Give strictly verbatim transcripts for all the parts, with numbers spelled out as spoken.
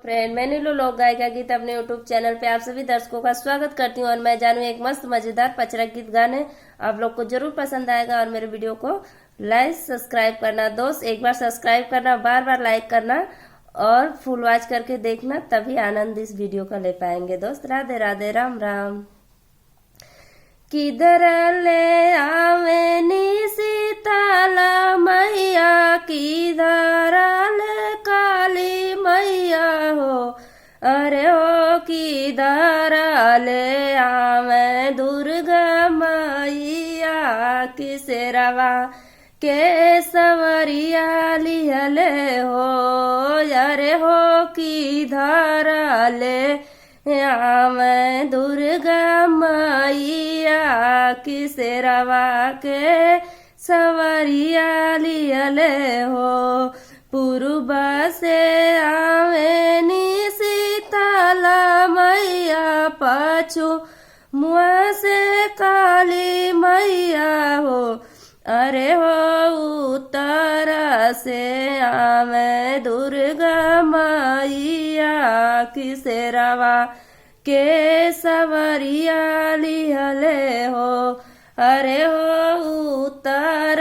फ्रेंड, मैं नीलू लोक गायिका गीत अपने YouTube चैनल पे आप सभी दर्शकों का स्वागत करती हूँ और मैं जानू एक मस्त मजेदार पचरा गीत गाने। आप लोग को जरूर पसंद आएगा और मेरे वीडियो को लाइक सब्सक्राइब करना दोस्त, एक बार सब्सक्राइब करना, बार बार लाइक करना और फुल वॉच करके देखना, तभी आनंद इस वीडियो का ले पाएंगे दोस्त। राधे राधे, राम राम। किधर ले आवेनी शीतला मैया, किधर ले काली मैया हो। अरे हो किधर ले आवे दुर्गा मैया, किसेरवा के सवरिया लिहले हो। अरे हो किधर ले आवे दुर्गा मैया, किसेरवा के सवरिया लिहले हो। पूर्व से आवेनी शीतला मैया, पछिम से काली मैया हो। अरे हो उत्तर से आवे दुर्गा मैया, किसेरवा के सवरिया लिहले हो। अरे हो उत्तर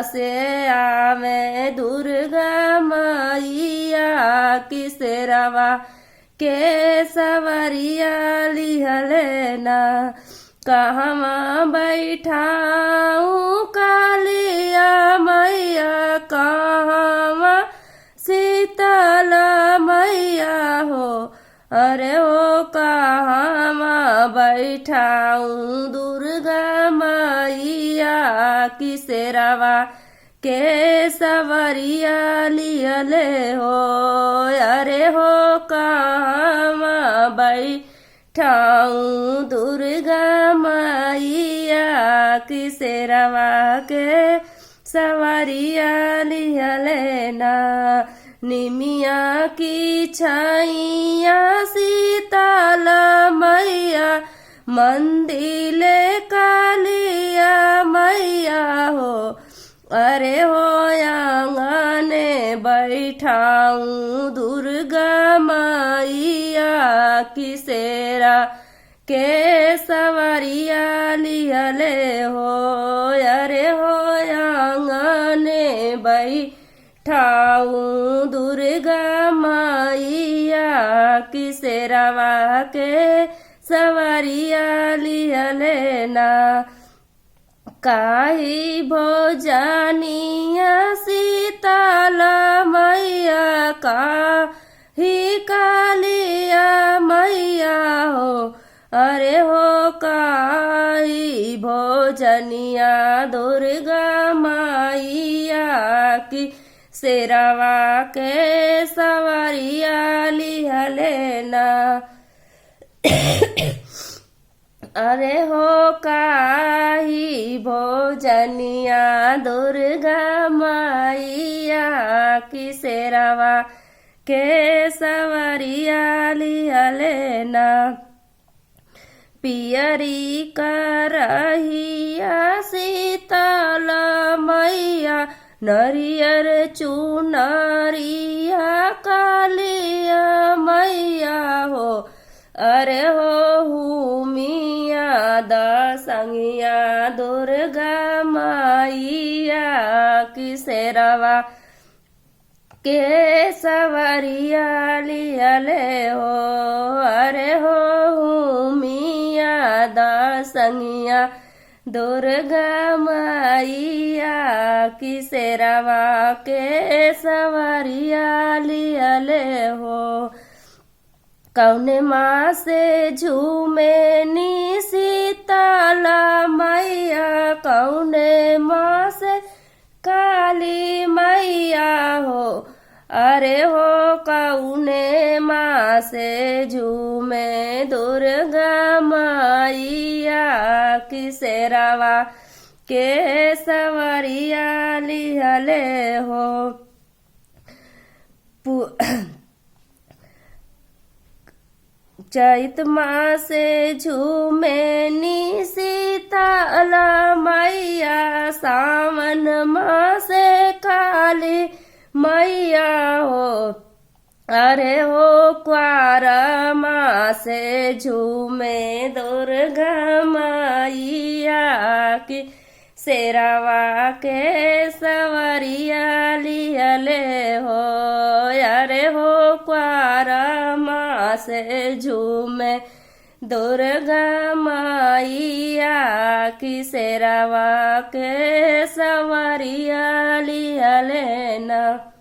से आवे दुर्गा मैया, किसेरवा के सवरिया लिहले ना। कहवा बैठाऊँ कालिया मैया, कहवा शीतला मैया हो। अरे हो कहवा बैठाऊँ दुर्गा मैया, किसेरवा के सवरिया लिहले हो। अरे हो कहवा बैठाऊँ दुर्गा मैया, किसेरवा के सवरिया लिहले ना। निमिया की छाइया शीतला मैया, मंदिले कालिया मैया हो। अरे हो आंगने बैठाऊँ दुर्गा मैया, किसेरा के सवरिया लिहले हो। अरे हो आंगने बैठाऊँ दुर्गा मैया, किसेरवा के सवरिया लिहले ना। काही भोजनिया शीतला मैया, काही कालिया मैया हो। अरे हो काही भोजनिया दुर्गा मैया, किसेरवा के सवरिया लिहले ना। अरे हो काही भोजनिया दुर्गा मैया, किसेरवा के सवरिया लिहले ना। पियरी करहिया शीतला मैया, नरियर चुनरिया कालिया मैया हो। अरे हो हुमिया दसंगिया दुर्गा मैया, किसेरवा के सवरिया लिहले हो। अरे हो हुमिया दसंगिया दुर्गा मैया, किसेरवा के सवरिया लिहले हो। कौने माँ से झूमे नी शीतला मैया, कौने माँ से काली मैया हो। अरे हो कौने माँ से झूमे दुर्गा मैया, किसेरवा के सवरिया लिहले हो। पु-, चैत माँ से झूमे नी शीतला मैया, सावन माँ से काली मैया हो। अरे हो क्वारमा से झूमे दुर्गा मैया की, शेरवा के सवरिया लिहले हो। अरे हो क्वारमा से झूमे दुर्गा मैया की, शेरवा के सवरिया लिहले ना।